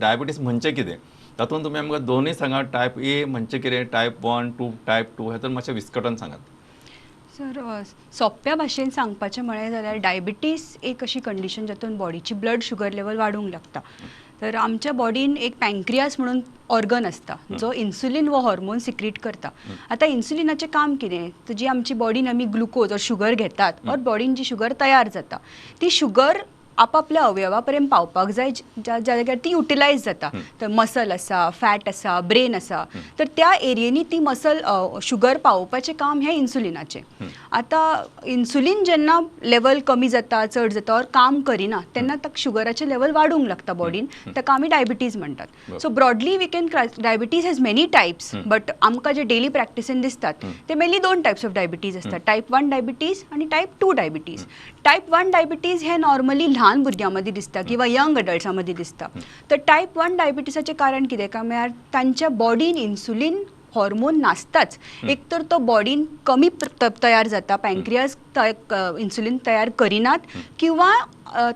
Diabetes म्हणजे कितें, तातूंत तुमी आमकां दोनूय सांगा. टायप ए म्हणजे कितें, टायप 1, 2, टायप 2, हें तर मातशें विस्कटून सांगात. सर, सोंप्या भाशेन सांगपाचें म्हळें जाल्यार डायबिटीस एक अशी कंडिशन जातून बॉडीची ब्लड शुगर लेवल वाडूंक लागता. तर आमच्या बॉडीन एक पँक्रियास म्हणून ऑर्गन आसता जो इन्सुलीन हो हॉर्मोन सिक्रीट करता. आतां इन्सुलिनाचें काम कितें, तर जी आमची बॉडीन आमी ग्लुकोज ऑर शुगर घेतात ऑर बॉडीन जी शुगर तयार जाता ती शुगर आपापल्या अवयवा पर्यंत पावपाक जाय, ज्या जाग्यार ती युटिलायज जाता. तर मसल आसा, फॅट आसा, ब्रेन आसा, तर त्या एरियेनी ती मसल शुगर पावोवपाचें काम हें इन्सुलिनाचें. आतां इन्सुलीन जेन्ना लेवल कमी जाता, चड जाता ऑर काम करिना तेन्ना ताका शुगराचें लेवल वाडूंक लागता बॉडीन, ताका आमी डायबिटीज म्हणटात. So broadly we can, diabetes has many types, but आमकां जे डेली प्रॅक्टिसीन दिसतात ते मेनली दोन टायप्स ऑफ डायबिटीज आसतात, टायप 1 डायबिटीज आनी टायप 2 डायबिटीज. टायप 1 डायबिटीज हे नॉर्मली ल्हान भुरग्यां मदीं दिसता किंवा यंग अडल्ट्सां मदीं दिसता. तर टायप 1 डायबिटीसाचें कारण कितें काय म्हळ्यार तांच्या बॉडीन इन्सुलीन हॉर्मोन नासताच. एक तर तो बॉडीन कमी तयार जाता, पँक्रियास इन्सुलीन तयार करिनात किंवा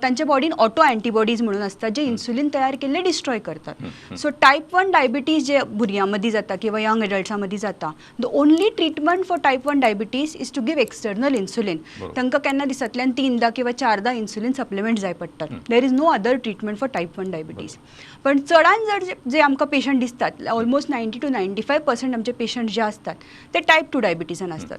तांच्या बॉडीन ऑटो अँटीबॉडीज म्हणून आसतात जे इन्सुलीन तयार केल्ले डिस्ट्रॉय करतात. सो टायप 1 डायबिटीज जे भुरग्यां मदीं जाता किंवा यंग अडल्ट्सां मदीं जाता, the only treatment for type 1 diabetes is to give external insulin. तांकां केन्ना दिसांतल्यान 3दा किंवा 4दा इन्सुलीन सप्लिमेंट जाय पडटात. There is no other treatment for type 1 diabetes. पण चडान चड जे आमकां पेशंट दिसतात, ऑलमोस्ट 90 टू 95% आमचे पेशंट जे आसतात ते टायप 2 डायबिटीसान आसतात.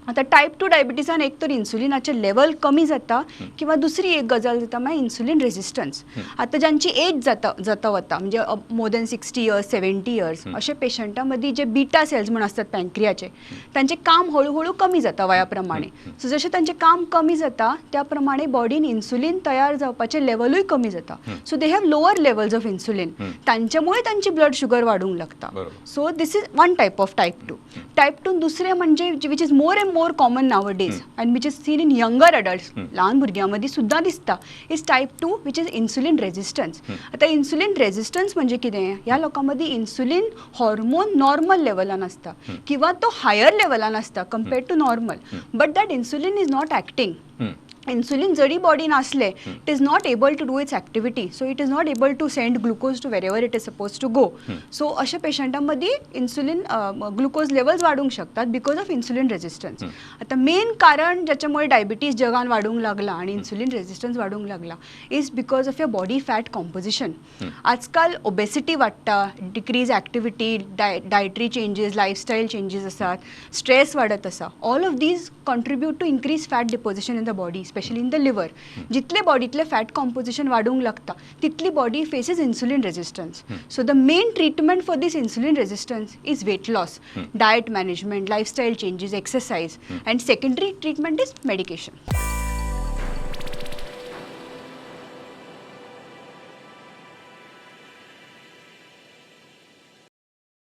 आतां टायप 2 डायबिटीसान एक तर इन्सुलिनाचें लेवल कमी जाता किंवा दुसरी एक गजाल जाता मागीर इन्सुलीन रेजिस्टन्स. आतां जांची एज जाता जाता वता, म्हणजे more than 60 years, 70 years, अशे पेशंटां मदीं जे बिटा सेल्स म्हूण आसतात पँक्रियाचे, तांचें काम हळू हळू कमी जाता वया प्रमाणे. सो जशें तांचें काम कमी जाता त्या प्रमाणे बॉडीन इन्सुलीन तयार जावपाचें लेवलूय कमी जाता. So they have lower levels of insulin, तांच्यामुळे तांची ब्लड शुगर वाडूंक लागता. So this is one type of type 2. Type 2 दुसरें म्हणजे which is more and more common nowadays and which is seen in younger adults, ल्हान भुरग्यां मदीं सुद्दां दिसता, is type 2, which is insulin resistance. आतां इन्सुलीन रेजिस्टन्स म्हणजे कितें, ह्या लोकां मदीं इन्सुलीन हॉर्मोन नॉर्मल लेवलान आसता किंवा तो हायर लेवलान आसता compared to normal, but that insulin is not acting. Insulin जरी बॉडीन आसलें, it is not able to do its activity, so it is not able to send glucose to wherever it is suppose to go. So अशा पेशंटां मदीं insulin glucose levels वाडूंक शकतात because of insulin resistance. आतां main कारण ज्याच्यामुळे diabetes जगान वाडूंक लागला आनी इन्सुलीन रेजिस्टन्स वाडूंक लागला is because of your body fat composition. आजकाल ओबेसिटी वाडटा, decrease activity, dietary changes, lifestyle changes आसात, स्ट्रेस वाडत आसा. All of these contribute to increase fat deposition in the body, specially in the liver. जितले बॉडीतले fat composition वाडूंक लागता तितली body faces insulin resistance. So the main treatment for this insulin resistance is weight loss, diet management, lifestyle changes, exercise, and secondary treatment is medication.